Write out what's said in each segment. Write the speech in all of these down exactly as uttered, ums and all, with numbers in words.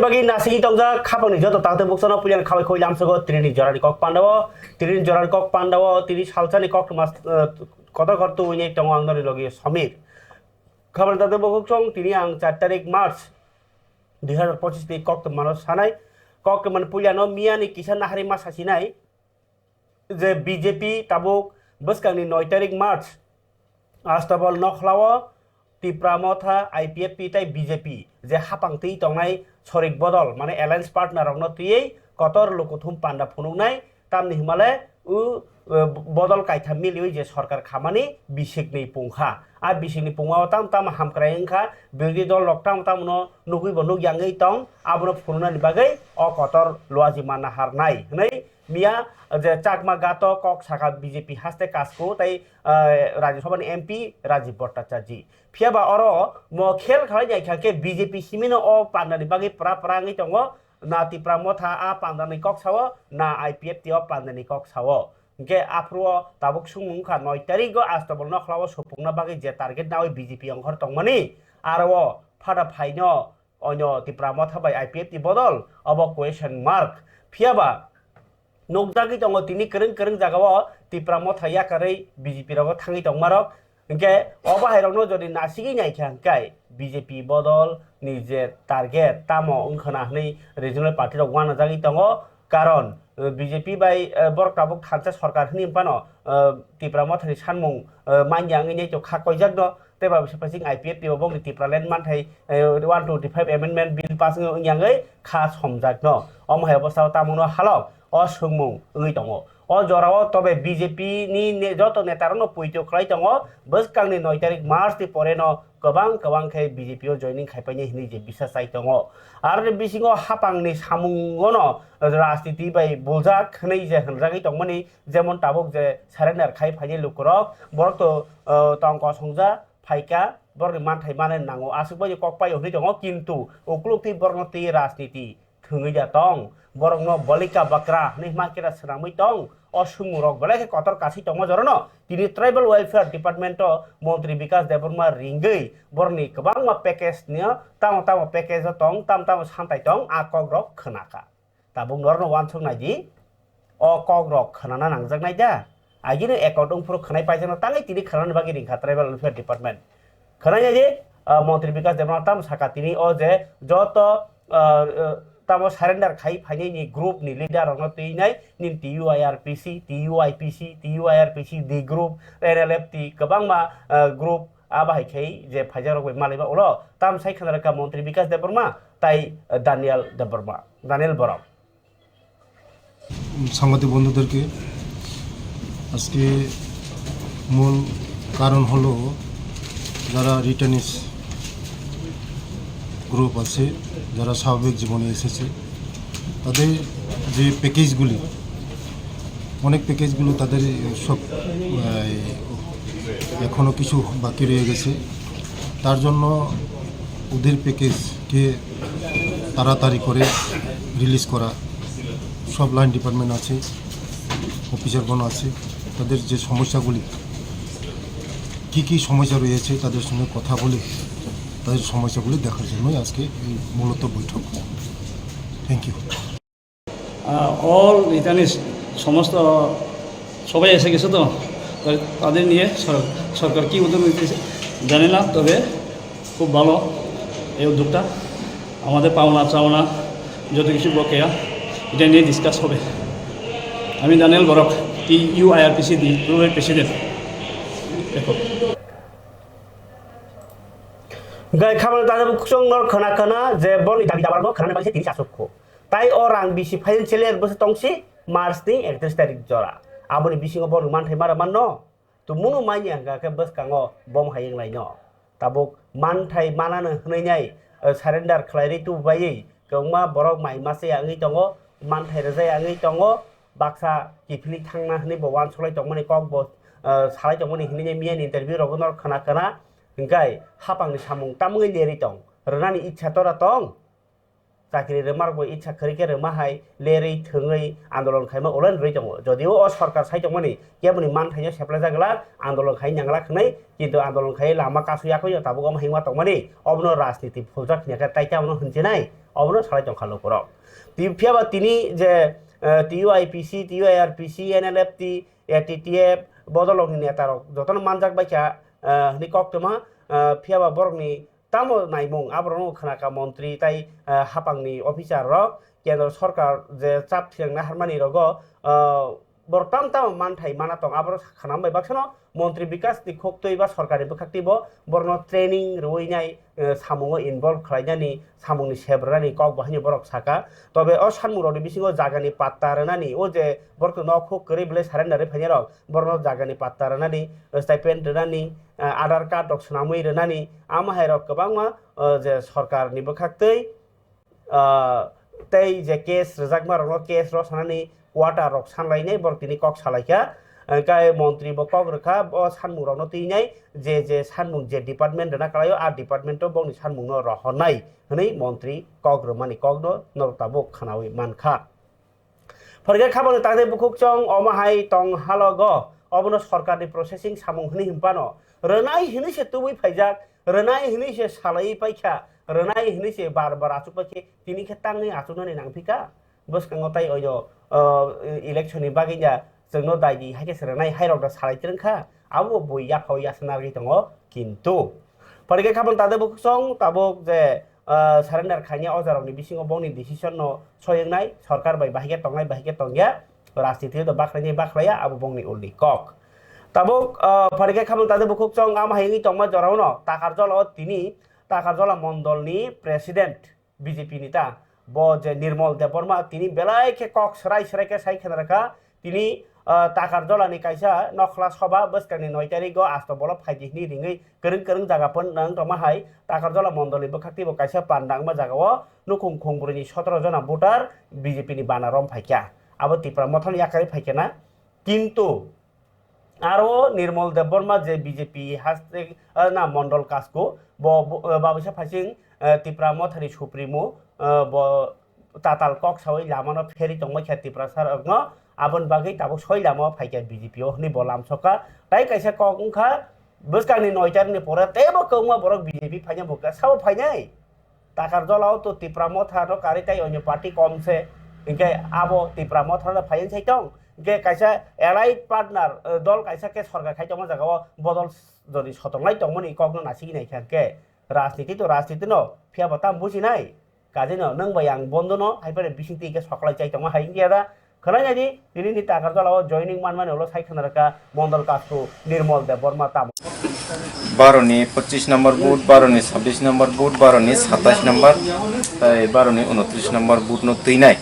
Bagwi nasigi tongjak khapangni joto takte buksano puilani khabai khoi lamsogo trini jorani kok pandao, trini jorani kok pandao, tini salsani kok mas, eh, kotor kotor tubuni tongo ang nori logi Samir. Khapangni takte buksong tini ang char tarik March dui hazar pochis ni kok tongmano sanai, kok tongmani puilano miyani kisa nahari ma sasinai, je B J P tabuk bwskangni noi tarik March Astabal nokhlao Tipra Motha, I P F T tei B J P je hapang twi tongnai sorik bodol mane alliance partner rokno twiwi kotor lukuthum panda phunuknai, tamni hwnmale u, e, bodol kaitham miliwi je sorkar khamani bisikni pungkha. A bisikni pungmao tamo tamo hamkrai wngkha, birodhi dol rok tamo tamo no nugwi bo nukyangwi tong, abono phunuknani bagwi o kotor luaji manna harnai hwnwi miya je Chakma Gato kok sakha B J P haste Kasku tei, eh, Rajya Sabha ni M P Rajiv Bhattacharjee. Phiya ba oro mo khel khlai nai kha khe B J P simi no o panda ni bagwi pra pra wngwi tongo. Na Tipra Motha a panda ni kok sao, na I P F T o panda ni kok sao. Hwnkhe aphuru o tabuk swngmung wngkha noi tarik o Astabal nokhlao supungna bagwi je target nawi B J P ongkhor tongmani, aro o phada phaino Onyo Tipra Motha bai I P F T bodol obo question mark. Phiya ba nukjagwi tongo tini kwrwng kwrwng jagao Tipra Motha yakarwi B J P rogo thangwi tongmarok. Hinkhe obo hairokno jodi nasigwi naikha hinkhe B J P bodol ni je target tamo wngkhana hwnwi regional party rok uanajagwi tongo. Karon, eh, B J P bai, eh, borok tabuk thansa sorkar hwnwi phano, eh, Tipra Mothani sanmung, eh, manya wngwi nai to kha koijakno, tei ba bisa paiching I P F T bo bokni Tipraland manthai, eh, one twenty five amendment bill pass wngwi wngya wngwi kha somjakno. Omo hai obostao tamungno halok o swngmung wngwi tongo. O jorao tobe B J P ni ne-, joto netarokno poito khlai tongo, bwskangni noi tarik March ni poreno kwbang kwbang khe B J P o joining khaipainai hwnwi je bisa chai tongo. Aroni bisingo hapangni samungono rajniti bai buljak hwnwi je hwnjagwi tongmani, jemon tabuk je surrender khai phainai lukurok, borok to, uh, tong kosongja phaikha, borokni manthai manani nango, aswk bai kok paio hwnwi tongo, kintu ukluk twi borokno twi rajniti thwngwi da tong, borokno bolika bakra hwnwi hima khe da swnamwi tong. O swngmungrok belai khe kotor kasui tongma jorano tini Tribal Welfare Department o Montri Bikas Debbarma ringwi borokni kwbangma package ni tamo tamo package o tong, tamo tamo santai tong, a kokrok khwnakha. Tabuk norokno uansuk nai di, o kokrok khwnana nangjaknai da? Agini account wngphuru khwnai paijakno tangwi tini khwnani bagwi ringkha Tribal Welfare Department. Khwnai nai di, ah, Montri Bikas Debbarma tamo saka tini o je joto, ah, ah, tamo surrender khai phainai ni group ni leader rokno twi nai nini T U I R P C, T U I P C, T U I R P C D group, N L F T kwbangma, ah, group abo hai khai je phaijak rok bai malaima ulo tam sai khna rwkha Montri Bikas Debbarma tai, ah, Daniel Debbarma, Daniel Borok. সাংবাদিক বন্ধুদেরকে আজকে মূল কারণ হলো যারা রিটার্নিস গ্রুপ আছে, যারা স্বাভাবিক জীবনে এসেছে, তাদের যে প্যাকেজগুলি, অনেক প্যাকেজগুলো তাদের সব, আহ, এখনও কিছু বাকি রয়ে গেছে। তার জন্য ওদের প্যাকেজকে তাড়াতাড়ি করে রিলিজ করা, সব লাইন ডিপার্টমেন্ট আছে, অফিসারগণ আছে, তাদের যে সমস্যাগুলি, কী কী সমস্যা রয়েছে, তাদের সঙ্গে কথা বলে তাদের সমস্যাগুলি দেখার জন্যই আজকে এই মূলত বৈঠক। Thank you. অল রিটার্নিস সমস্ত সবাই এসে গেছে তো, তা-, তাদের নিয়ে সর-, সরকার কী উদ্যোগ নিতেছে জানি না, তবে খুব ভালো এই উদ্যোগটা। আমাদের পাওনা চাওনা যত কিছু বকেয়া, এটা নিয়ে ডিসকাস হবে। আমি Daniel Borok, T U I R P C দি গ্রুপের প্রেসিডেন্ট। দেখো। Gai khamani tangwi kusung nor khana khana je boni dabi dabar no khana bagwi tini asuk kho. Tai o rang bisi financial year bwswk tongsi March ni ekatris tarik jora. Aboni bisingo borok manthai mara manno. Tumungno manya hwnkha khe bwskango bom hai wnglaino. Tabuk manthai manano hwnwi nai, eh, surrender khlairwi tububaiwi kwbangma borok mai masa ya wngwi tongo, manthai rwja ya wngwi tongo, baksa kiphilwi thangna hwnwi bo uansuklai tongmani kok bo, eh, salai tongmani hwnwi nai miyani interview rogo nor khna khna. Hwnkhe hapangni samung tamungwi lerwi tong, rwnani ichha tora tong. Chakri rwmarok bo itsa kwrwi khe rwma hai lerwi thwngwi andolon khaima ulen rwi tongo. Jodio o sorkar sai tongmani keboni manthaino seplajak glak, andolon khai nang glak hwnwi, kintu andolon khai lama kasui yakoino tabuk omo himma tongmani, obono rajniti phuljak hinya khe tai tamo hwnjinai Obono salai tongkha lukurok. Ti-, phiyaba tini je, eh, T U I P C, T U I R P C, N L F T, A T T F, bodolokni netarok jotono manjak baikha, eh, hwnwi koktwma, eh, phiyaba borokni tamo naimung, aborokno khnakha montri tai, eh, haphangni officer rok, kendro sorkar je chap thwinangna harmani rogo, eh, borok tamo tamo manthai mana tong, aborok khnam bai baksano montri bikas ni khoktwi ba sorkarni bwkhaktwi bo borokno training rwui nai, eh, samungo involve khlainani, samungni sep rwnani kok bo haino borok saka. Tobe o sanmungrokni bisingo jagani patta rwnani, o je borokno nok huk kwrwi belai surrender rwi phainai rok, borokno jagani patta rwnani, stipend rwnani, ah, Aadhaar card rok swnamwi rwnani, amo hai rok kwbangma, ah, je sorkar ni bwkhak twi, ah, tei je case rwjakma rokno case rw sanani quarter rok sanlainai borok tini kok salaikha. Hwnkhe montri bo kok rwkha, bo sanmung rokno twinai je je sanmung je department rwna kwlaio, a department o bongni sanmung no rohornai hwnwi montri kok rwmani kokno norok tabuk khwnawi mankha. Phwrwngkhe khabangni takte bukhuk chwng omo hai tong halogo, obono sorkarni processing samung hwnwi hwnphano rwnai hwnwi se tubui phaijak, rwnai hwnwi se salaiwi paikha, rwnai hwnwi se bar bar achuk paikhe, tini khe tangwi achuknani nangphika. Bwskango tai oino, o, election ni bagwi ya chwngno dai di hai khe se rwnai hai rok da salai twrwngkha, abo bui yaphao yasa narwgwi tongo, kintu phwrwngkhe khabangni takte bukhuk chwng tabuk je, o, surrender khainai o jarokni bisingo bongni decision no soi wngnai, sorkar bai bahai khe tongnai, bahai khe tongya, rajniti do bakhlainai bakhlaiya, abo bongni ulni kok. Tabuk, ah, phwrwngkhe khamung tade bukhuk chwng ama hai wngwi tongma jorao no Takarjala o tini Takarjala mondol ni president B J P ni ta bo je Nirmol Debbarma tini belai khe kok swrai swrai khe sai khna rwkha. Tini, ah, Takarjala ni kaisa nokhla soba bwskang ni noi tarik o asto bolo phaidi hwnwi ringwi kwrwng kwrwng jaga pon nang tongma hai Takarjala mondol ni bwkhak tei bo kaisa panda wngma jaga o nukhung khungbrwi ni sotoro jona voter B J P ni bana rom phaikha. Abo Tipra Motha ni yakarwi phaikha na. Kintu aro Nirmol Debbarma je B J P haste, eh, na mondol kasku bo, bo, eh, babisa phaising, eh, Tipra Motha ni supremo, eh, bo tatal kok sawi lamano pheri tongma khe Tiprasa rokno aboni bagwi tabuk soi lama o phaikha B J P o hwnwi bo lamsokha. Tai kaisa kok wngkha bwskangni noita ni pore teibo kwbangma borok B J P phaina bo khe sabo phainai. Takarjala o to Tipra Motha no karwi tai onyo party kom se, hinkhe abo Tipra Motha no phaiwi sai tong, hinkhe kaisa allied partner, eh, dol kaisa khe sorkar khai tongma jaga o bodol jodi sotonglai tongmani kok no nasigwi naikha hinkhe rajniti to rajniti no phiya bo tam bujinai. Kajino nwng bai ang bondo no hai phano bising twi khe soklai chai tongma hai wngya da. Khwnai nai di, tini ni Takarjala o joining manmani ulo sai khna rwkha Mondol Kasku Nirmol Debbarma tamo. Baro ni pochis number booth, baro ni sabbish number booth, baro ni satais number, tai baro ni unotris number booth no twinai.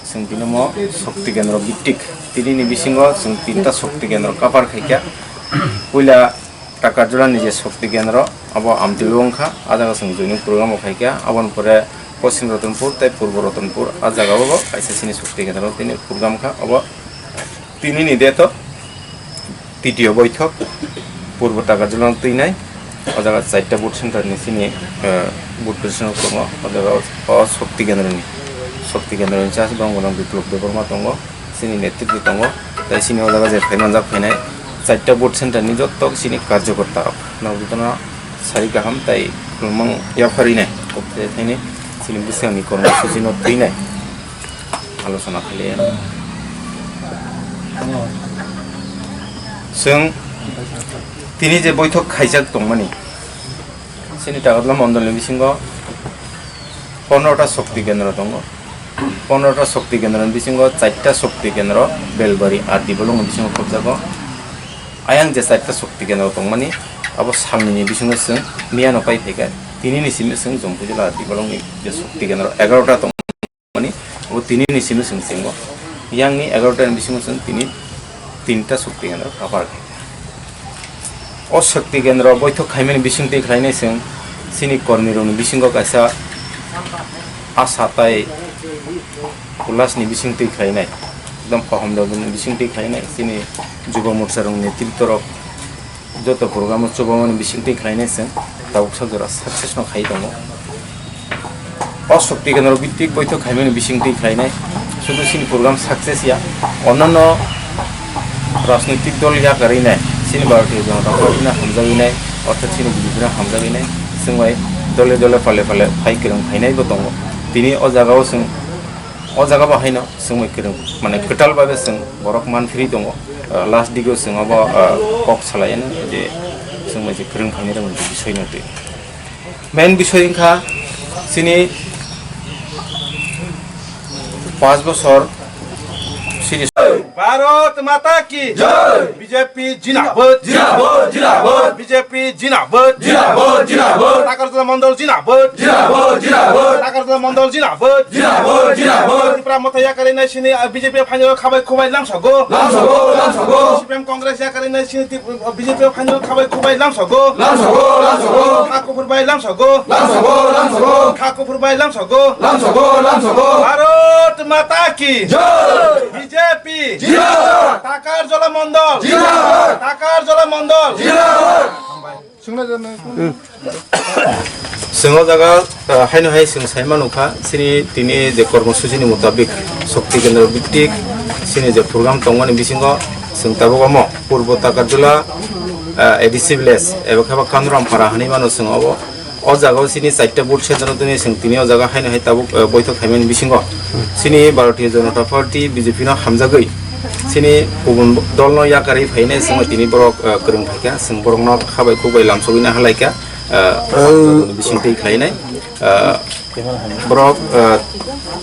Chwng tini mo Shakti Kendra bittik. Tini ni bisingo chwng tinta Shakti Kendra kapar khaikha. Puila Takarjala ni je Shakti Kendra, abo Amtwilo wngkha, a jaga chwng joining program o phaikha, aboni pore Poschim Ratanpur tei Purbo Ratanpur, a jaga o bo kaisa chini Shakti Kendra tini program kha, abo tini ni date o titiyo boithok, Purbo Takarjala no twinai, o jaga chaita booth center ni chini, eh, booth president tongo, o jaga o Shakti Kendra ni, Shakti Kendra ni chasbang bo Biplop Debbarma tongo. Chini netritwi tongo, tei chini o jaga je phai manjak phainai chaita booth center ni joto chini karjokorta rok no jotono sari kaham tei kwbangma yapharwi nai, tei chini bwskango ni kormo suchi no twi nai alochona khailai. Chwng tini je boithok khaijak tongmani, chini Takarjala mondol ni bisingo pondro ta Shakti Kendra tongo. Pondro ta Shakti Kendra ni bisingo chaita Shakti Kendra Belbari R D block ni bisingo khobjago. Ayang je chaita Shakti Kendra tongmani, abo salni ni bisingo chwng miyano pai phaikha. Tini ni simi chwng Jampui jila R D block ni je Shakti Kendra egaroh ta tongmani, abo tini ni simi chwng chengo. Yang ni egaroh ta ni bisingo chwng tini tinta Shakti Kendra kapar khaikha. O Shakti Kendra boithok khaimani bisingtwi khlainai chwng chini kormirokni bisingo kaisa asa tai ulasni bisingtwi khlainai, ekdom kaham rokni bisingtwi khlainai, chini Juba Morcha rokni netritw rok joto program o chubamani bisingtwi khlainai chwng tabuk sak jora success no khai tongo. O Shakti Kendra bittik boithok khaimani bisingtwi khlainai, sudu chini program success ya, onnono rajnoitik dol yakarwi nai, chini Bharatiya Janata Party no hamjagwi nai, orthat chini B J P no hamjagwi nai, chwng bai dole dole pale pale phai kwrwng phainai bo tongo. Tini o jaga o chwng, o jaga bo haino chwng bai kwrwng, mane kwtal bai bo chwng borok man phiri tongo. Ah, last digo chwng obo, ah, kok salai ano je chwng bai je kwrwng phaini rwng bisoi no twi. Main bisoi wngkha chini paanch bosor sini. Bharat Mata ki Jai! B J P jinabad! Jinabad! Jinabad! B J P jinabad! Jinabad! Jinabad! Takarjala Mondol jinabad! Jinabad! Jinabad! Takarjala Mondol jinabad! Jinabad! Jinabad! Tripura Motha yakarwi nai sini, ah, B J P phaino khabai khubai lamsogo. Lamsogo! Lamsogo! C P M Congress yakarwi nai sini Trip-, B J P phaino khabai khubai lamsogo. Lamsogo! Lamsogo! Kha kuphur bai lamsogo. Lamsogo! Lamsogo! Kha kuphur bai lamsogo. Lamsogo! Lamsogo! Bharat Mata ki Jai! B J P! Jinabad! Takarjala Mondol! Jinabad! Takarjala Mondol! Jinabad! Chwng o jaga, ah, haino hai chwng sai mano kha, chini tini je kormosuchi ni mutabik Shakti Kendra Bhittik chini je program tongmani bisingo chwng tabuk omo Purbo Takarjala, ah, A D C village eba khe ba Kanuram Para hinwi mano chwng obo. O jaga o chini chaita booth centre no tini chwng tini o jaga haino hai tabuk, eh, boithok khaimani bisingo chini Bharatiya Janata Party, B J P no hamjagwi chini kubun dol no yakarwi phainai chwngno tini borok, eh, kwrwng phaikha, chwng borok no khabai khukbai lamsogwi nahalaikha, eh, bising twi khlainai, eh, borok, eh,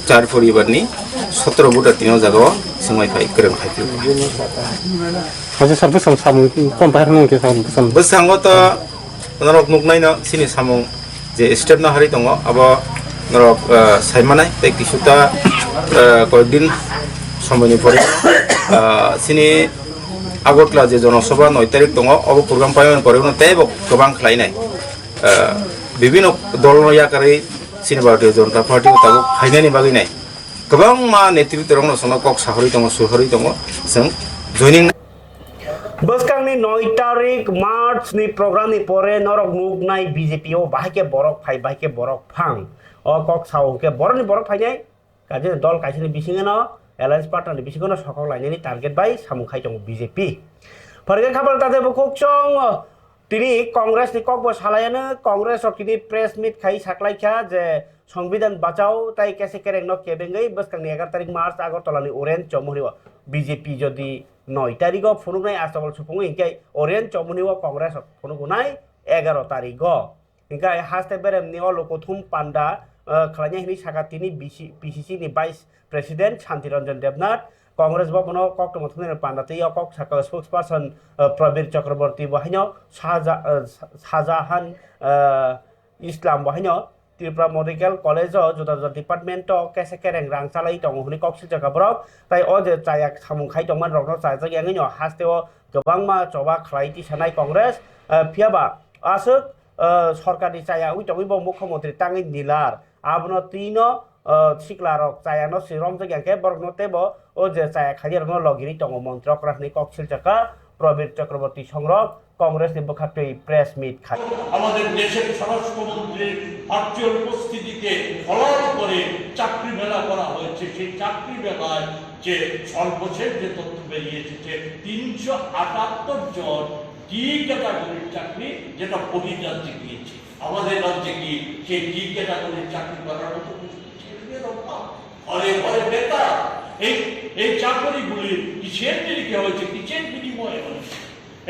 char poribar ni sotro booth tini o jaga o chwngbai phai kwrwng phaikha. Haji sir bwsang samung kon pai rwng khe samung bwsang. Bwsango to norok nuknaino chini samung je step no hari tongo, abo norok, eh, saimanai tei kisuta, eh, koyekdin somoini pore, eh, chini Agartala je Jonosobha noi tarik tongo, obo program paimani pore uno teibo kwbang khlainai. Eh, bibino dolno yakarwi chini Bharatiya Janata Party o tabuk phainani bagwi nai kwbangma netritworokno sono kok sahorwi tongo, suhorwi tongo, chwng joining. Bwskangni noi tarik March ni program ni pore norok nuknai B J P o bahai khe borok phai, bahai khe borok phang. O kok sao hwnkhe borokni borok phainai, kaisa dol kaisani bisingeno, alliance partner ni bisingeno sokok lainani target bai samung khai tongo B J P. Phaikhe khabal tate bukhuk chwng, tini Congress ni kokbo salaiano, Congress rok tini press meet khai saklaikha je Songbidan bachao tai kese kereng no kebengwi bwskangni egaroh tarik March Agartala ni Orange Chomoni o B J P jodi noi tarigo phunuknai Astabal supungwi hinkhe Orange Chomoni o Congress rok phunukunai egaroh tarigo. Hinkhe haste beremni o lukuthum panda, eh, khlainai hinwi sakha tini B C, P C C ni Vice President Shanti Ranjan Debnath. Congress bo bono koktwma thumnai panda tei o kok sakha spokesperson, eh, Prabir Chakraborty bo haino Shahja-, eh, Shahjahan, eh, Islam bo haino Tripura Medical College o juda juda department o kese kereng rang chalai tongo hwnwi kok silchakha borok. Tai o je chaya samung khai tongmani rokno chajak yangwi no haste o kwbangma choba khlai tisanai Congress, eh, phiyaba aswk, eh, sorkarni chaya wi tongwi bo mukhyamantri tangwi nilar abono twi no, eh, sikla rok chaya no si romjak yang khe borok no teibo o je chaya khaidi rok no logiri tongo montri okra hwnwi kok silchakha Prabir Chakraborty songrok. কংগ্রেসের পক্ষে press meet খায়। আমাদের দেশের স্বরাষ্ট্রমন্ত্রীর ভার্চুয়াল উপস্থিতিকে ফলাও করে চাকরি মেলা করা হয়েছে। সেই চাকরি মেলায় যে সর্বশেষ যে তথ্য বেরিয়ে এসেছে, তিনশো আটাত্তর জন ডি ক্যাটাগরির চাকরি, যেটা বহির্রাজ্যে গিয়েছে। আমাদের রাজ্যে কি সেই ডি ক্যাটাগরির চাকরি করার মতো উপস্থিতি ছেলেদের অভাব? ঘরে ঘরে বেকার। এই, এই চাকরিগুলি কিসের নিরিখে হয়েছে, কিসের বিনিময়ে হয়েছে?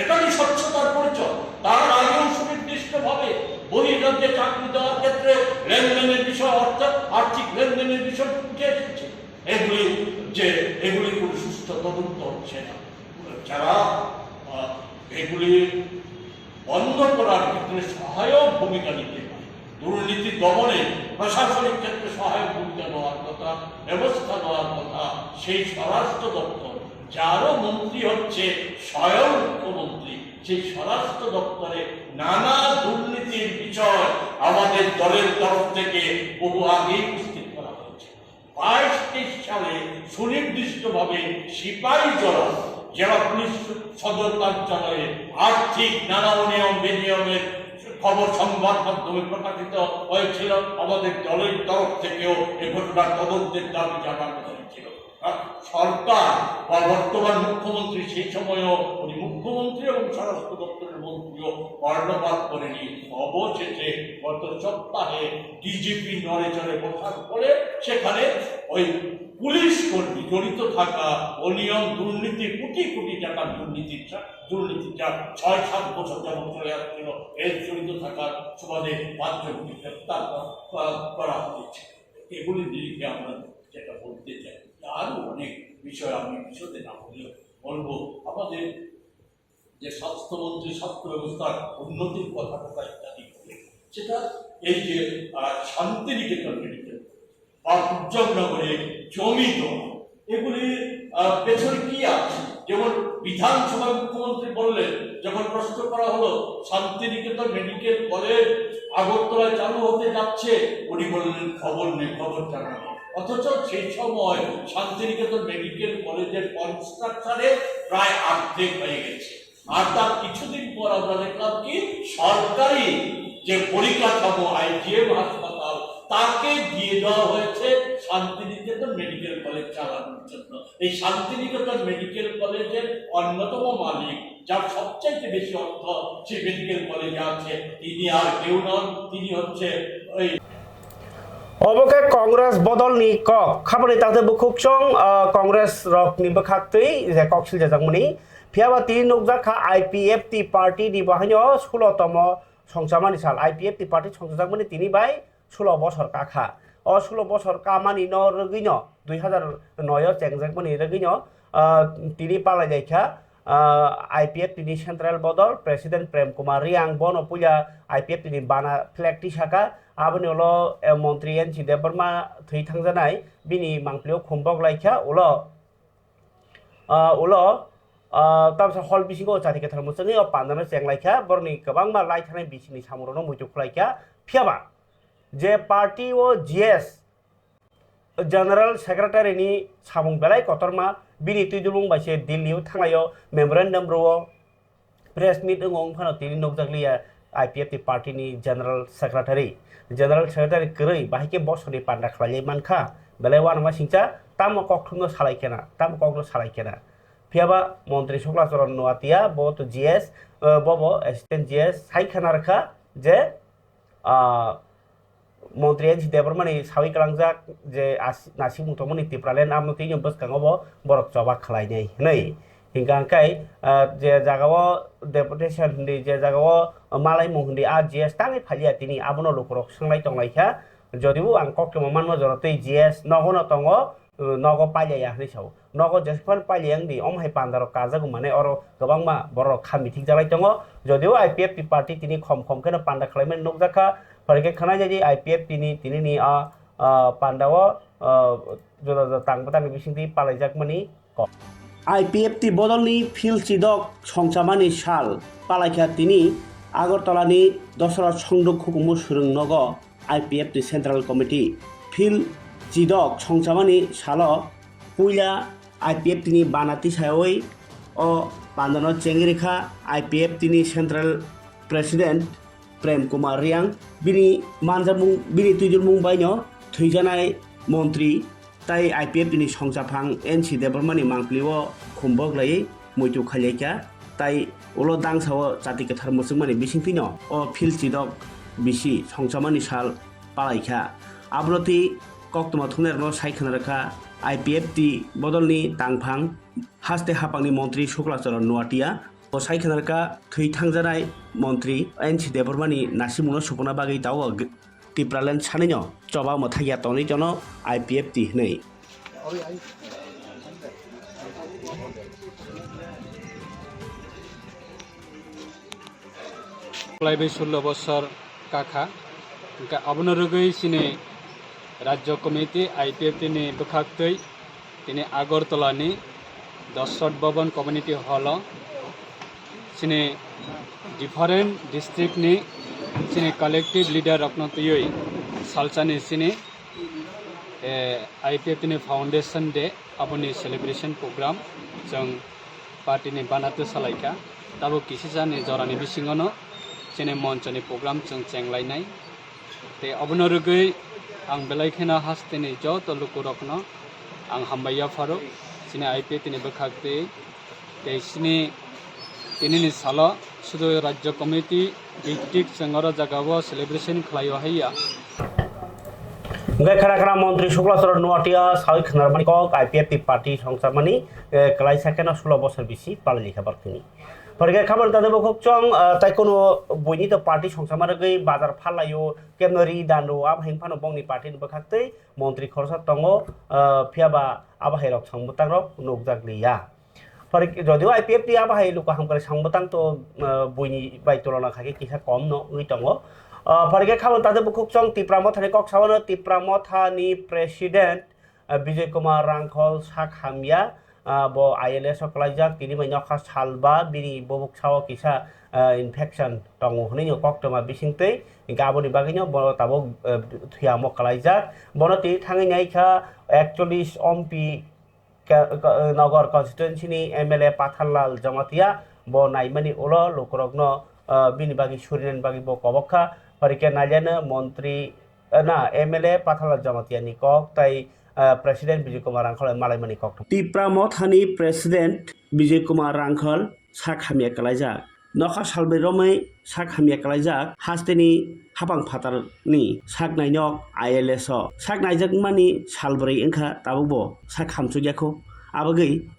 এটা কি স্বচ্ছতার পরিচয়? তার আগেও সুনির্দিষ্টভাবে বহির্রাজ্যে চাকরি দেওয়ার ক্ষেত্রে লেনদেনের বিষয়, অর্থাৎ আর্থিক লেনদেনের বিষয় উঠে এসেছে। এগুলি যে, এগুলি কোনো সুষ্ঠু তদন্ত হচ্ছে না। যারা, আহ, এগুলি বন্ধ করার ক্ষেত্রে সহায়ক ভূমিকা নিতে পারে, দুর্নীতি দমনে প্রশাসনিক ক্ষেত্রে সহায়ক ভূমিকা নেওয়ার কথা, ব্যবস্থা নেওয়ার কথা, সেই স্বরাষ্ট্র দপ্তর, যারও মন্ত্রী হচ্ছে স্বয়ং মুখ্যমন্ত্রী, সেই স্বরাষ্ট্র দপ্তরে নানা দুর্নীতির বিষয় আমাদের দলের তরফ থেকে বহু আগেই উপস্থিত করা হয়েছে। বাইশ তেইশ সালে সুনির্দিষ্টভাবে সিপাহীজলা জেলা পুলিশ সদর কার্যালয়ে আর্থিক নানা অনিয়ম বিনিয়মের খবর সংবাদ মাধ্যমে প্রকাশিত হয়েছিল। আমাদের দলের তরফ থেকেও এ ঘটনার তদন্তের দাবি জানানো হয়। ছিল। আর সরকার বা বর্তমান মুখ্যমন্ত্রী, সেই সময়ও উনি মুখ্যমন্ত্রী এবং স্বরাষ্ট্র দপ্তরের মন্ত্রীও কর্ণপাত করেনি। অবশেষে গত সপ্তাহে ডিজিপি নড়েচড়ে বসার পরে সেখানে ওই পুলিশ কর্মী জড়িত থাকা অনিয়ম, দুর্নীতি, কোটি কোটি টাকার দুর্নীতির সা-, দুর্নীতিটা ছয় সাত বছর যাবত চলে আসছিল। এর জড়িত থাকার সুবাদে পাঁচজনকে গ্রেপ্তার করা, করা, করা হয়েছে। এগুলি নিয়ে আমরা যেটা বলতে চাই, আরো অনেক বিষয় আমি বিশদে না বললেও বলবো। আমাদের যে স্বাস্থ্যমন্ত্রী স্বাস্থ্য ব্যবস্থার উন্নতির কথা কথা ইত্যাদি বলে, সেটা এই যে, আহ, শান্তিনিকেতন মেডিকেল বা উজ্জ্বল নগরে জমি দেওয়া, এগুলির, আহ, পেছনে কি আছে? যেমন বিধানসভায় মুখ্যমন্ত্রী বললেন, যখন প্রশ্ন করা হলো শান্তিনিকেতন মেডিকেল কলেজ আগরতলায় চালু হতে যাচ্ছে, উনি বললেন, "খবর নেই, খবর জানা নেই।" অথচ সেই সময় শান্তিনিকেতন মেডিকেল কলেজের কনস্ট্রাকশনে প্রায় অর্ধেক হয়ে গেছে। আর তার কিছুদিন পর আমরা দেখলাম কি, সরকারি যে পরিকাঠামো, আইজিএম হাসপাতাল, তাকে দিয়ে দেওয়া হয়েছে শান্তিনিকেতন মেডিকেল কলেজ চালানোর জন্য। এই শান্তিনিকেতন মেডিকেল কলেজের অন্যতম মালিক, যার সবচাইতে বেশি অর্থ সেই মেডিকেল কলেজে আছে, তিনি আর কেউ নন, তিনি হচ্ছে ওই Obo khe Congress bodolni kok. Khaboni takte bukhuk chwng, ah, Congress rokni bwkhaktwi je kok siljajakmani. Phiyaba tini nukjak kha I P F T party ni bo haino sulo tomo songchamani sal. I P F T party songchajakmani tini bai sulo bosor kakha. O sulo bosor kamani no rwgwino dui hazar noi o chengjakmani rwgwino, ah, tini palai laikha, ah, I P F T ni central bodol president Prem Kumar Riang, bono puila I P F T ni bana flag tisaka. Aboni ulo, eh, montri N C Debbarma thwi thangjanai, bini mangpilio khumbok laikha ulo, ah, ulo, ah, tamsa hall bisingo chati kwthar mwchangwi o pandano chenglaikha, borokni kwbangma lai thanai bisingni samungrokno muitu khwlaikha. Phiyaba je party o G S General Secretary ni samung belai kotorma, bini twidulmung bai se Delhi o thanglaio memorandum rwo, press meet wngo wng phano tini nukjakliya I P F T party ni General Secretary. General Secretary kwrwi bahai khe bosoni panda khlailai mankha, belai uanama singcha tamo kokthumno salai khena, tamo kokno salai khena. Phiyaba montri Sukla Charan Noatia bo to G S, eh, bobo assistant G S sai khana rwkha je, ah, Montri N C Debbarmani sawi kwlangjak je as-, nasimung tongmani Tipraland, amo tini bwskango bo borok choba khlainai hwnwi. Hinkha hwnkhe, ah, je jagao deputation hwnwi, je jagao malaimung hwnwi, a G S tangwi phaliya tini, abono lukurok swnglai tonglaikha. Jodibo ang koktwma manma jora twi G S nogono tongo, nogo pailaiya hwnwi sao. Nogo jesephano pailai wng di, omo hai panda rok kajak wng mane oro kwbangma borok rok kha mithik jalai tongo. Jodio I P F T party tini khom khom kheno panda khlaimani nukjakha, pore khe khwnai jai di I P F T ni tini ni a, a, panda o, a, juda juda tang bwtang ni bisingtwi palaijakmani kok. I P F T bodolni phil chidok songchamani sal palaikha tini Agartala ni Dosra Songduk Hukumu Swrwng nogo. I P F T Central Committee phil chidok songchamani salo puila I P F T ni bana tisawi o pandano chengwi rikha I P F T ni Central President Prem Kumar Riang. Bini manjamung, bini twidulmung baino thwijanai montri Tai I P F T ni songchaphang N C Debbarmani mangpili o khumbok laiwi muitu khailaikha, tai ulo dangsa o chati kwthar muchungmani bisingtwino o phil chidok bisi songchamani sal palaikha. Abono twi koktwma thumnairokno sai khna rwkha I P F T bodolni tangphang haste haphangni montri Sukla Charan Noatia. Bo sai khna rwkha thwi thangjanai montri N C Debbarmani nasimungno supuna bagwi tabuk Tipraland sanino choba mwthakya tonwi tono I P F T hwnwi. Kwlaibai sullo bosor kakha, hwnkhe abono rwgwi chini Rajya Committee I P F T ni bwkhaktwi tini Agartala ni Dosrat Bhavan Community Hall o chini different district ni chini collective leader rokno twiwi salsani chini, eh, I P F T ni foundation day aboni celebration program chwng party ni bana twi salaikha. Tabuk kisisa ni jora ni bisingo no chini moncho ni program chwng chenglainai. Tei obono rwgwi ang belai kheno hasteni joto lukurokno Ang hambai yapharo chini I P F T ni bwkhak twi, tei chini tinini salo sudu Rajya Committee District chwng oro jagao celebration khlaio haiya. Hwnkhe khara khara montri Suklasoro Nuatia sawi khwnarmani kok I P F T party songcharmani, eh, kwlaisa kheno sulo bosor bisi palai likha barkini. Phwrwngkhe khaboni tade bukhuk chwng, ah, tai kuno buini to party songchama rwgwi bazar phalaio, kebno ri dan rwo, abo hwn phano bongni party ni bwkhak twi montri khoroksa tongo, ah, phiya ba abo hai rok song bwtang rok nukjak liya. Phwrwngkhe jodio I P F T abo hai luku hamkrai song bwtang to, ah, buini bai tulona khaikhe kisa kom no wngwi tongo. Ah, phwrwngkhe khaboni tade bukhuk chwng Tipra Mothani kok sawano Tipra Mothani president, ah, Bijay Kumar Rangkhol sak hamya, ah, bo I L S o kwlaijak, tini bai nokha salba bini bubuk sao kisa, ah, infection tongo hwnwi no koktwma bisingtwi, hinkhe aboni bagwino bo tabuk, ah, thwiyamo kwlaijak. Bono tini thangwi naikha ekchollish Ompi ka-, ka-, Nagar constituency ni M L A Pathanlal Jamatia bo naimani ulo lukurokno, ah, bini bagwi surinani bagwi bo kobok kha. Phwrwngkhe naileno montri, eh, na, M L A Pathanlal Jamatia ni kok tai, eh, President Bijay Kumar Rangkhal malaimani kok. Tipra Mothani President Bijay Kumar Rangkhal sak hamya kwlaijak. Nokha salbrwi romwi sak hamya kwlaijak hasteni hapang phatarni sak nainok I L S o. Sak naijakmani salbrwi wngkha tabukbo sak hamsukya kho. Abagwi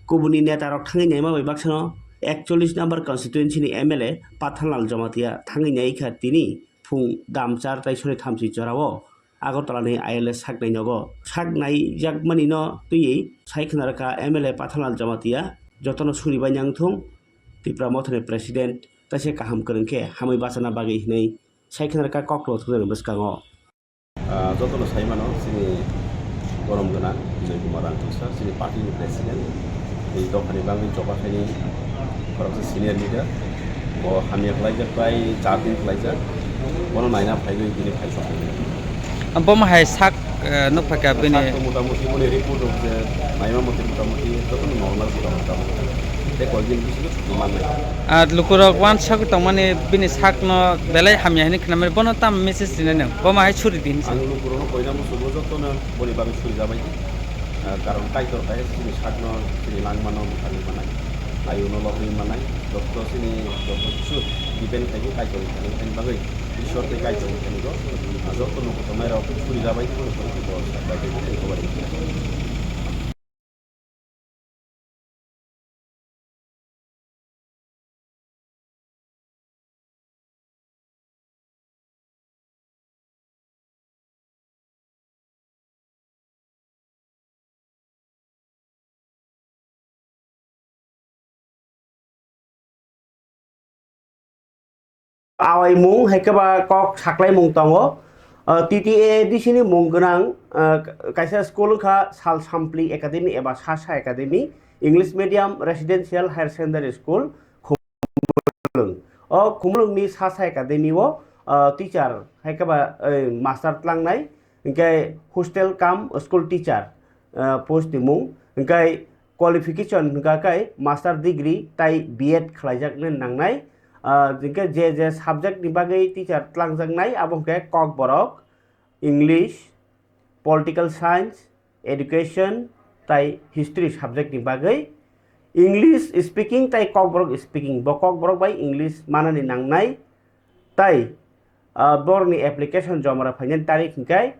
kubuni netarok thangwi naima bai baksano ekchollish number constituency ni M L A Pathanlal Jamatia thangwi naikha tini phung damchar tai sori thamchi jorao Agartala ni I L S sak nai nogo. Sak naijakmani no twiwi sai khna rwkha M L A Pathanlal Jamatia jotono suri bai nang thung, Tipra Mothani President taisa kaham kwrwng khe hamwi bachana bagwi hinwi sai khna rwkha koklo thungnani bwskango. Ah, jotono sai mano chini borom gwnang Bijay Kumar Rangkhal sir, chini party ni president, tei dophani bagwi choba khaini khoroksa senior leader. Bo hamya khlaijak bai char din khlaijak. Bono naina phaiwi bini phai sokha. Bomo hai sak, eh, nukphaikha bini. Sak to motamuti boni report rok je naima mothe motamuti jotono normal motamuti. Tei koyekdin bisingo chukno mannai. Ar lukurok wansagwi tongmani bini sakno belai hamya hinwi khnamani bono tamo message rinai nang? Bomo hai suri di hinwi sa. Ang lukurokno koina muchungo jotono boni bagwi suri jabai di. Ah, karon Kaitor kaisa chini sakno, chini langmano mwthangwi mannai, ayuno lobwi mannai, joto chini joto kisu depend khaidi Kaitorni thani thani bagwi, Ishwar tei Kaitorni thani go, ah, joto nokho tongnai rok suri jabai di, bono phone khe bo sak bai di, tei kobai di. Awaimung hai khe ba kok saklaimung tongo. Ah, T T A D C ni mung gwnang, ah, kaisa school wngkha Sal Sampli Academy eba Sasa Academy, English Medium Residential Higher Secondary School, Khumulwng. O Khumulwng ni Sasa Academy o, ah, teacher hai khe ba, eh, master tlangnai, hinkhe hostel cum school teacher, ah, post ni mung, hinkhe qualification hwnkha khe master degree tai B Ed khlaijaknai nangnai. Ah, hinkhe je je subject ni bagwi teacher tlangjaknai abo hwnkhe Kokborok, English, Political Science, Education tai History subject ni bagwi. English speaking tai Kokborok speaking, bo Kokborok bai English manani nangnai. Tai, ah, borokni application joma rw phainani tarik hwnkhe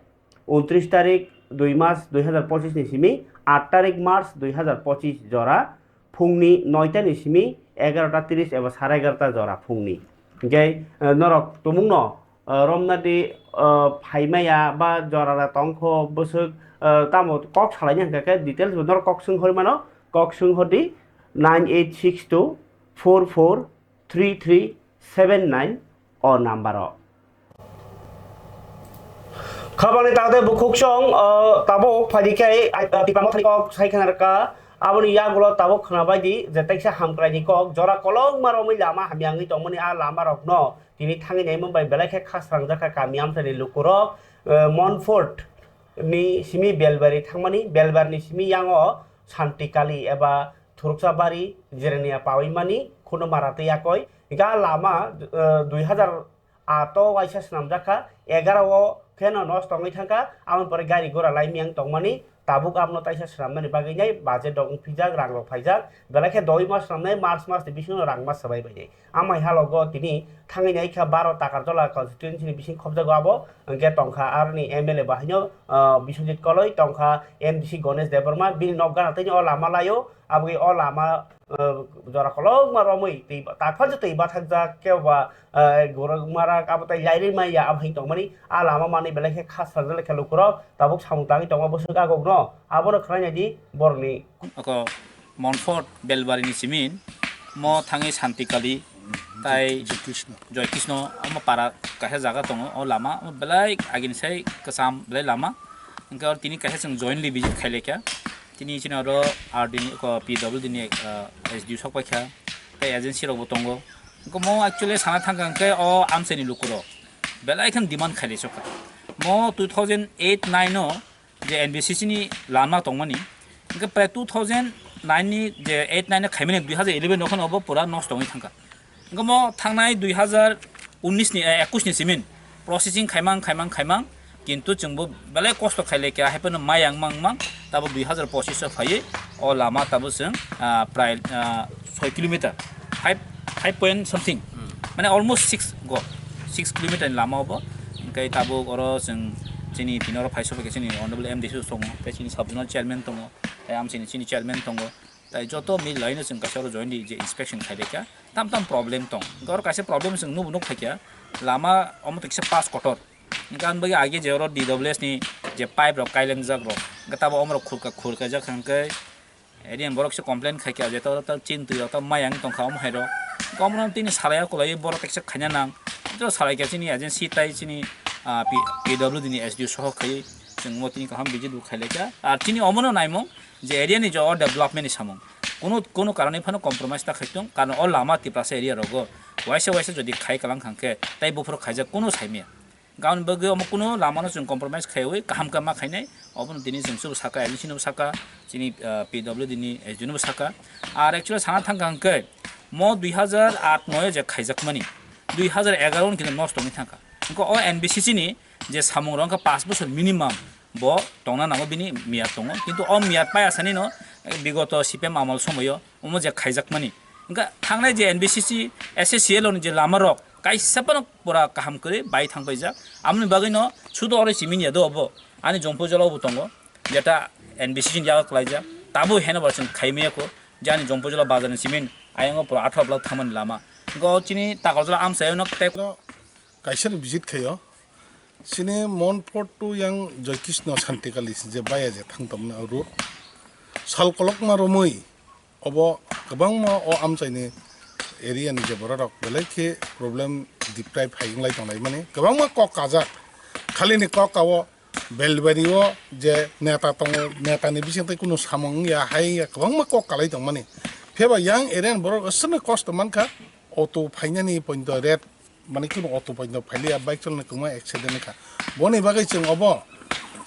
untris tarik dui mas dui hazar pochis ni simi aat tarik March dui hazar pochis jora phungni noita ni simi egarota tris eba sare egarota jora phungni. Hwnkhe, ah, norok tumungno, ah, romnadi, ah, phaimaya ba jorara tongkho bwswk, ah, tamo kok salaina hwnkha khe details bo norok kok swng hor mano, kok swng hor di nine eight six two four four three three seven nine o number o. Khabangni tangde bukhuk song, o, tabuk phaidi khai, ai, Tipra Mothani kok sai khna rwkha. Aboni yagulo tabuk khna baidi je teksa hamkraini kok jora kolokma romwi lama hamya wngwi tongmani a lama rokno tini thangwi naimung bai belai khe khasrangjak kha kami amchaini lukurok, eh, Monfort ni simi Belbari thangmani, Belbari ni simi yango Santikali eba Thuruksa Bari Jirania pawi mani Khunumara tei yakoi. Hingke a lama, eh, dui hazar ato waisa swnamjak kha, egaro o kheno nosto wngwi thang kha, aboni pore gari gura lai miyang tongmani Tabuk abono taisa swnamnani bagwi nai budget rok wngpijak, rang rok phaijak, belai khe doi mas swnamnai, March mas ni bisingo rang mas swbai bainai. Amai halogo tini thangwi naikha baro Takarjala constituency ni bising khobjago abo, hwnkhe tongkha aroni M L A bo haino, ah, Biswajit Koloi, tongkha M D C Ganesh Debbarma, bini nok gana tei o lama laio, aboni o lama, ah, jora kolokma romwi twi, taphar je twi bathakjak, kebo ba, ah, gorok marak abo tai lairwi maya abo hai tongmani, a lama manwi belai khe kha sarjak khe lukurok tabuk samung tangwi tongma bwswk agokno, abono khwlai naidi borokni. Ako Montfort Belbari ni simin, mo thangwi Santi Kali, tai Joy Krishna. Joy Krishna, omo para kaisa jaga tongo, o lama, omo belai agini sai kwcham belai lama. Hwnkhe oro tini kaisa chwng jointly visit khailai kha. Tini chini oro R D ni, ko P W D ni, ah, S D O sok pai kha, tai agency rok bo tongo. Hwnkhe mo actually sana thang kha hwnkhe o amchaini lukurok belai khe demand khailai sok kha. Mo two thousand eight nine o je N B C C ni lama tongmani, hwnkhe prai two thousand nine ni je eight nine no khaimani, dui hazar eleven no kheno obo pura nosto wngwi thangkha. Hwnkhe mo thangnai dui hazar unis ni, eh, ekus ni simin processing khaimang, khaimang, khaimang, kintu chwngbo belai kosto khailai kha, haiphano mayang mang mang, tabo dui hazar pochis o phaiwi o lama tabo chwng, ah, prai, ah, soi kilometer, five, five point something, mane almost six go, six kilometer ni lama obo. Hwnkhe tabuk oro chwng chini tini oro phai sokphaikha chini honorable M D C tongo, tei chini sub zonal chairman tongo, tei amchaini chini chairman tongo, tei joto mil laino chwng kaisa oro jointly je inspection khailai kha, tam tam problem tong. Hwnkhe oro kaisa problem chwng nubo nuk phaikha, lama omo to kisa pas kotor. Hwnkhe aboni bagwi age je oro D W S ni je pipe rok kailengjak rok, hwnkhe tabo omorok khurka khurkaijak hwnkhe, area ni borok se complain khai kha je to, to chin twi rok to mayang tong kha omo hai rok. Hwnkhe omo no tini salai ya kwlaiwi borok kaisa khaina nang. To salai kha chini agency tai chini, ah, P-, P W D ni S D O soho khai chwng mo tini kaham visit bo khailai kha. Ar chini omo no naimung je area ni je o development ni samung. Kunu, kunu karon ni phano compromise ta khai tong, karon o lama Tiprasa area rogo waisa waisa jodi khai kalang kha hwnkhe tai buphuru khaijak kunu saimaya. Aboni bagwi omo kunu lamano chwng compromise khaiwi kaham khe ma khainai, obono tini chwng chwbo saka, M D C nobo saka, chini, ah, P W D ni S D O nobo saka. Ar actually sana thang kha hwnkhe mo dui hazar aat noi o je khaijakmani, dui hazar egaroh ni kintu nosto wngwi thangkha. Hwnkhe o N B C C ni je samung rok wngkha paanch bosor minimum bo tongna nango, bini miyat tongo, kintu o miyat paya sani no, eh, bigoto C P M amol somoyo omo je khaijakmani. Hwnkhe thangnai je N B C C, S A C L ni je lama rok kaisa phano pura kaham kwrwi bai thang paijak. Amoni bagwi no sudo oro simi ya do obo. Ani Jompuijala bo tongo, jeta N B C C ni yago kwlaijak. Tabo heno ba chwng khai maya kho, je ani Jompuijala bazar ni simi ayang o pura atharo block thangmani lama. Hwnkhe o chini Takarjala amchaio no tei kaisa ni visit khaio. Chini Montfort to yang Joy Krishna Santikali je baya je thang tongmani o road. Sal kolokma romwi obo kwbangma o amchaini area ni je borok rok belai khe problem deprive hai wnglai tonglai mani. Kwbangma kok kajak. Khali ni kok ka o Belbari o je neta tongo, neta ni bising tei kunu samung wngya hai wngya kwbangma kok kalai tongmani. Phiya ba yang area ni borok aswkno kosto mankha, auto phainani poito ret mane kunu auto poito phailiya, bike cholani kwma accident wngkha. Boni bagwi chwng obo,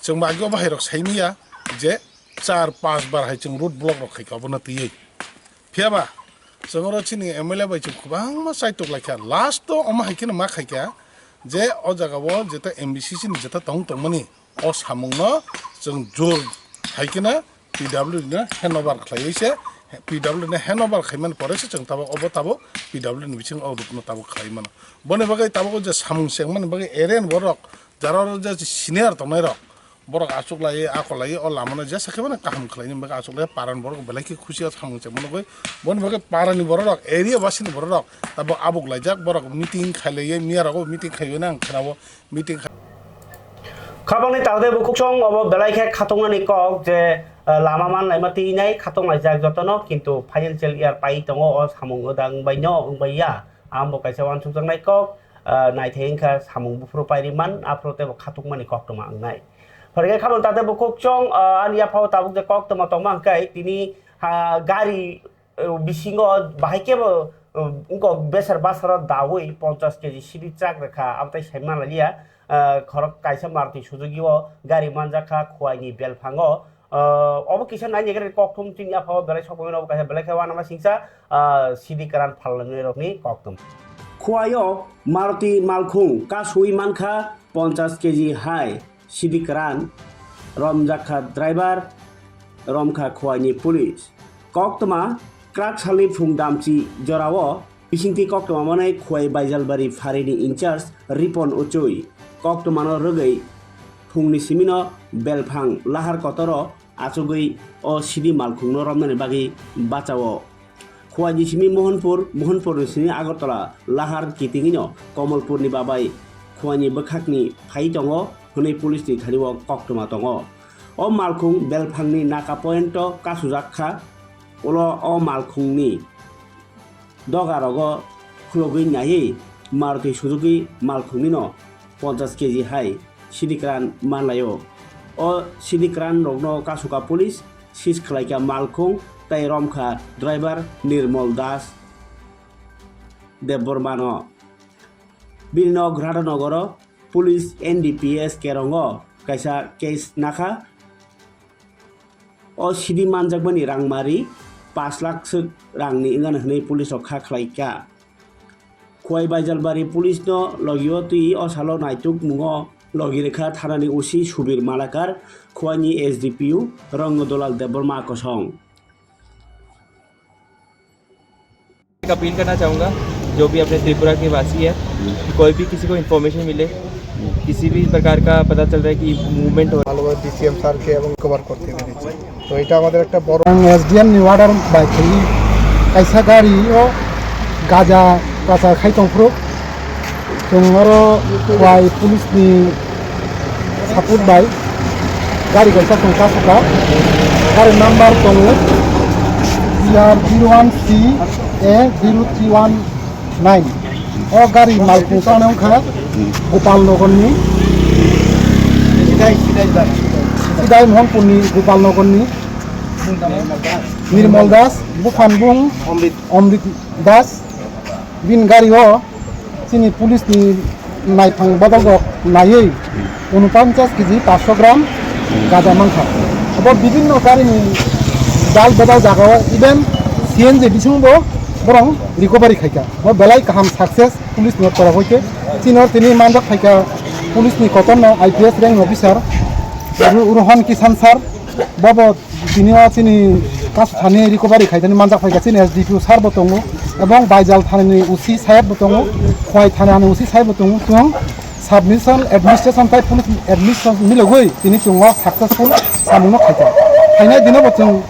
chwng bo age o bahai rok saimanya je char panch bar hai chwng road block rok khaikha obono twiwi. Phiya ba chwng oro chini M L A bai chwng kwbangma chaitok laikha. Last o omo hai kheno ma khaikha je o jaga o jeta M B C C ni jeta tong tongmani o samungno chwng jor hai kheno P W D no handover khlaiwi se, P W D no handover khaimani pore se chwng tabuk obo tabuk P W D ni bisingo o rukno tabuk khlai mano. Boni bagwi tabuk o je samung chengmani bagwi area ni borok jara oro je senior tongnai rok, borok achuk lai, akol lai, o lama no jesa khe mano kaham khlai ni bagwi achuk lai, para ni borok belai khe khusi o samung chengma nugwi. Boni bagwi para ni borok rok, area basi ni borok rok tabuk abuk laijak, borok meeting khai lai, miya rogo meeting khai nang khna o. Meeting kha- Khabangni tangde bukhuk song obo belai khe khatungmani kok je, eh, lama man laima twi nai khatung laijak jotono, kintu financial year pai tongo, o samung odang bai no wng bai ya. Ang bo kaisa uansukjaknai kok, eh, naithai wngkha samung buphuru pairi man, aphuru tei bo khatungmani koktwma wngnai. Phwrwngkhe khabang tangde bukhuk song, eh, ani yaphao tabuk je koktwma tongma hwnkhe tini, ha, gari, eh, bisingo bahai khe bo, eh, wngkok beser basaro daui ponchas keji sidi chak rwkha, abo tai sai manlaiya. Ah, khorok kaisa Maruti Suzuki o gari manjakha Khowai ni belphango. Ah, obo kisa nainaigrani kokthum chini yaphao belai sokmani obo kaisa belai khe uanama singsa, ah, sidi kwran phalnai rokni kokthum. Khowai o Maruti malkhung kasui mankha ponchas keji hai sidi kwran. romjakha driver, romkha Khwaini police. Koktwma kwrak salni phung damchi jorao bisingtwi koktwma manwi Khwai Baijalbari pharini in charge Ripon Uchui koktwmano rwgwi phungni simino belphang lahar kotoro achugwi o sidi malkhungno romnani bagwi bachao. Khwaini simi Mohanpur, Mohanpurni simi Agartala lahar kitingino Komolpurni babai Khwaini bwkhakni phai tongo hwnwi police ni thani o koktwma tongo. O malkhung belphangni naka point o kasujak kha, ulo o malkhungni doga rogo khulogwi naiwi Maruti Suzuki malkhungnino ponchash kg hai sidikran manlaio. O sidikran rokno kasuka police sis khlaikha malkhung tei romkha driver Nirmol Das Debbarmano. Bini nok Radhanagaro police N D P S kerongo kaisa case nakha. O sidi manjakmani rangmari pash lakh swk rangni wngano hwnwi police rok kha khlaikha. Khwai Baijalbari police no logio twi o salo naituk mungo logi rwkha thanani O C Subir Malakar, Khwaini S D P O Rangodolal Debbarma kosong. एक अपील करना चाहूँगा, जो भी अपने त्रिपुरा के वासी है, कि कोई भी किसी को इन्फॉर्मेशन मिले, किसी भी प्रकार का पता चल रहा है कि मूवमेंट हो रहा है, Malwa D C M sir के এবং कवर करते हुए नीचे। तो এটা আমাদের একটা বড়। Ang S D M ni order bai khaiwi kaisa gari o gaja kacha khai tongphuru. Chwng oro Khwai police ni support bai gari kaisa chwng kasukha. Gari number tongo T R zero one C A zero three one nine. O gari malkhung chana wngkha Gopal Nogor ni, Sidai Mohanpur ni Gopal Nogor ni Nirmol Das, buphan bung Omrit Das. Bini gari o chini police ni naiphang bodol rok naiwi unoponchas kg paanch sho gram gaja mankha. Abo bibinno gari ni dal bedal jaga o even C N G bising bo borok recovery khaikha. Bo belai kaham success police ni torof hoite. Chini o tini manjak phaikha police ni kotorno I P S rank officer Ru-, Rohan Kisan sir, bobo tini o chini kasu thani recovery khaitani manjak phaikha chini S D P O sir bo tongo, ebong Baijal thani ni O C saheb bo tongo, Khwai thani ni O C saheb bo tongo. Chwng submission administration tai police administration milogwi tini chwng o successful samung no khaikha. Khainai dino bo chwng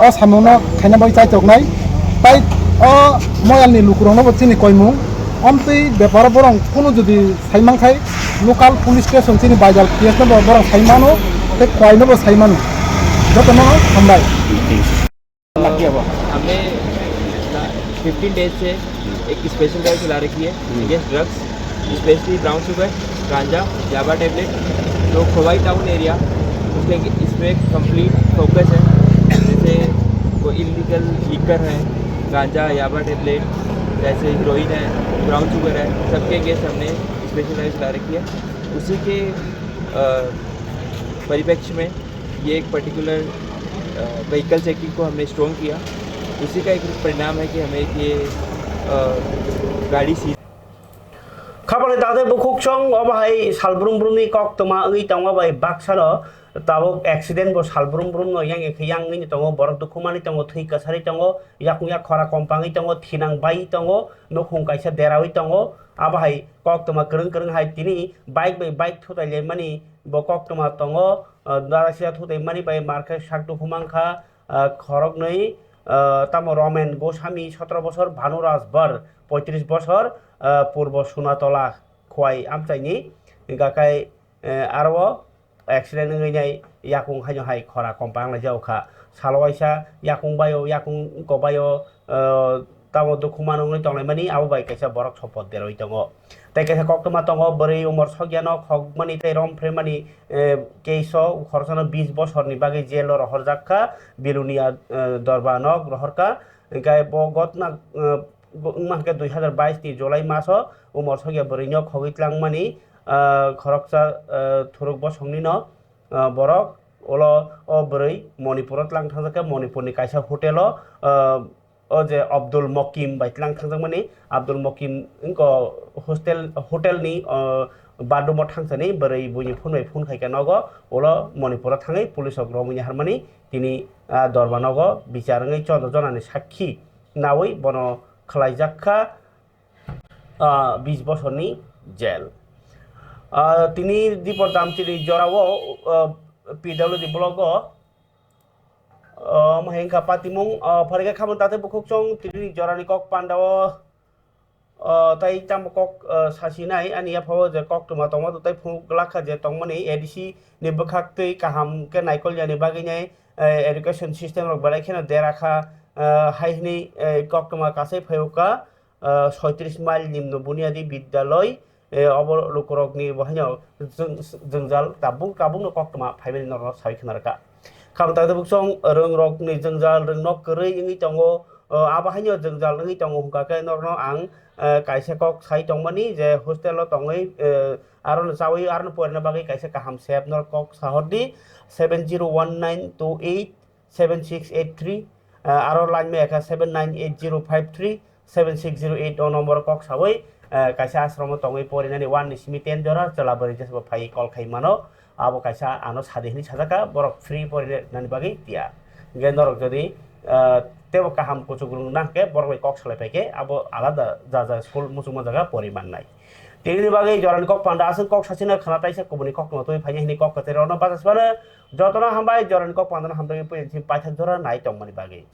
o samungno khaina bai chaitoknai. Tai o moyalni lukurokno bo chini koimung. Omtwi beparo borok kunu jodi saimang khai local police station chini Baijal P S no bo borok saimano tei Khwaino bo saimano. Jotono hambai. हमने fifteen days से एक special drive चला रखी है against drugs, specially brown sugar, गांजा, याबा टैबलेट। तो Khowai town area उसके, इस पे कंप्लीट फोकस है। जैसे कोई इलीगल लिकर है, गांजा, याबा टैबलेट, जैसे हीरोइन है, ब्राउन शुगर है, सबके अगेंस्ट हमने स्पेशल ड्राइव चला रखी है। उसी के अ, परिप्रेक्ष्य में ये एक पर्टिकुलर व्हीकल चेकिंग को हमने स्ट्रॉन्ग किया। उसी का एक परिणाम है कि हमें ये अ, गाड़ी seize Khabale dade bukhuk song, obo hai salbrum brumni koktwma wngwi tongo bai baksano tabuk accident bo salbrum brumno yang ekhe yang wngwi tongo, borok dukhumani tongo, thwi kwsari tongo, yakung yak khora kompangwi tongo, thinang bai tongo, nukhung kaisa derawi tongo, abo hai koktwma kwrwng kwrwng hai tini bike bai bike thutai lemani bo koktwma tongo, ah, dara sida thutai mani bai markhe sak dukhu mankha, ah, khoroknwi, ah, tamo Romen Gosami sotro bosor, Bhanu Rajbar poitris bosor, ah, Purbo Sunatola Khwai amchaini gakai, eh, aro accident wngwi nai yakung haino hai khora kompang lai jao kha. Salo waisa yakung baio, yakung wngko baio, eh, tamo dukhu mano wngwi tonglaimani, abo bai kaisa borok sopot deroi tongo. Tei kaisa koktwma tongo, bwrwi umor sokya no khokmani tei rom phremani, eh, case o khoroksa no bis bosor ni bagwi jail o rohorjak kha, Bilonia, eh, Dorba nok rohor kha. Hingkhe bo gotna, eh, wngma hingkhe dui hazar bais ni July maso umor sokya bwrwi no khogwi tlangmani, ah, khoroksa, ah, thuruk bosongni no, ah, borok ulo o bwrwi Manipur o tlang thangjakha, Manipur ni kaisa hotel o, ah, o je Abdul Mokim bai tlang thangjakmani, Abdul Mokim wngkha hostel, hotel ni, ah, Bathroom o thangsani bwrwi buini phone bai phone khaikha nogo, ulo Manipur o thangwi police rok romwi harmani tini, ah, dorma nogo bichar wngwi chondro jonani sakhi nawi bono khwlaijakha, ah, bis bosorni jail. Ah, tini Dipor Damchini jorao, ah, P W D block o, ah, omo hai wngkha patimung, ah, phaikha khamung takhuk bukhuk chwng tini jorani kok pandao, ah, tai tamo kok, ah, sasinai ani yaphao je koktwma tongma tai phunuk glak kha je tongmani A D C ni bwkhak twi kaham khe naikol yani bagwi nai, eh, education system rok belai kheno dera kha, ah, hai hwnwi, eh, koktwma kasai phaiwkha, ah, soitris mile Nimno Bunyadi Bidyaloi, eh, obo lukurokni bo haino jwng-, jwngjal tabuk tabukno koktwma phaimani norokno sawi khna rwkha. Khamung takhuk bukhuk chwng rwngrokni jwngjal rwngno kwrwi wngwi tongo, ah, abo haino jwngjal wngwi tongo hwnkha khe norokno ang, eh, kaisa kok sai tongmani je hostel o tongwi, eh, arono chawi arono porina bagwi kaisa kaham sep norok kok sahordi seven zero one nine two eight seven six eight three, ah, aro line maya kha seven nine eight zero five three seven six zero eight o number kok sawi, ah, kaisa ashram o tongwi porinani one ni simi ten jora chwla bwrwi jesbo phai call khai mano, abo kaisa ano sadi hwnwi sajak kha, borok free porinani bagwi tiya. Hwnkhe norok jodi, ah, tebo kaham kuchuk rwng nang khe borok bai kok salai phai khe abo alada ja ja school muchungma jaga pori mannai. Tini bagwi jorani kok panda aswk kok sachina khana taisa kubuni kok no twi phaini hwnwi kok kwchwirokno bachasmano jotono hambai jorani kok pandano hambai pui paithak jora nai tongmani bagwi.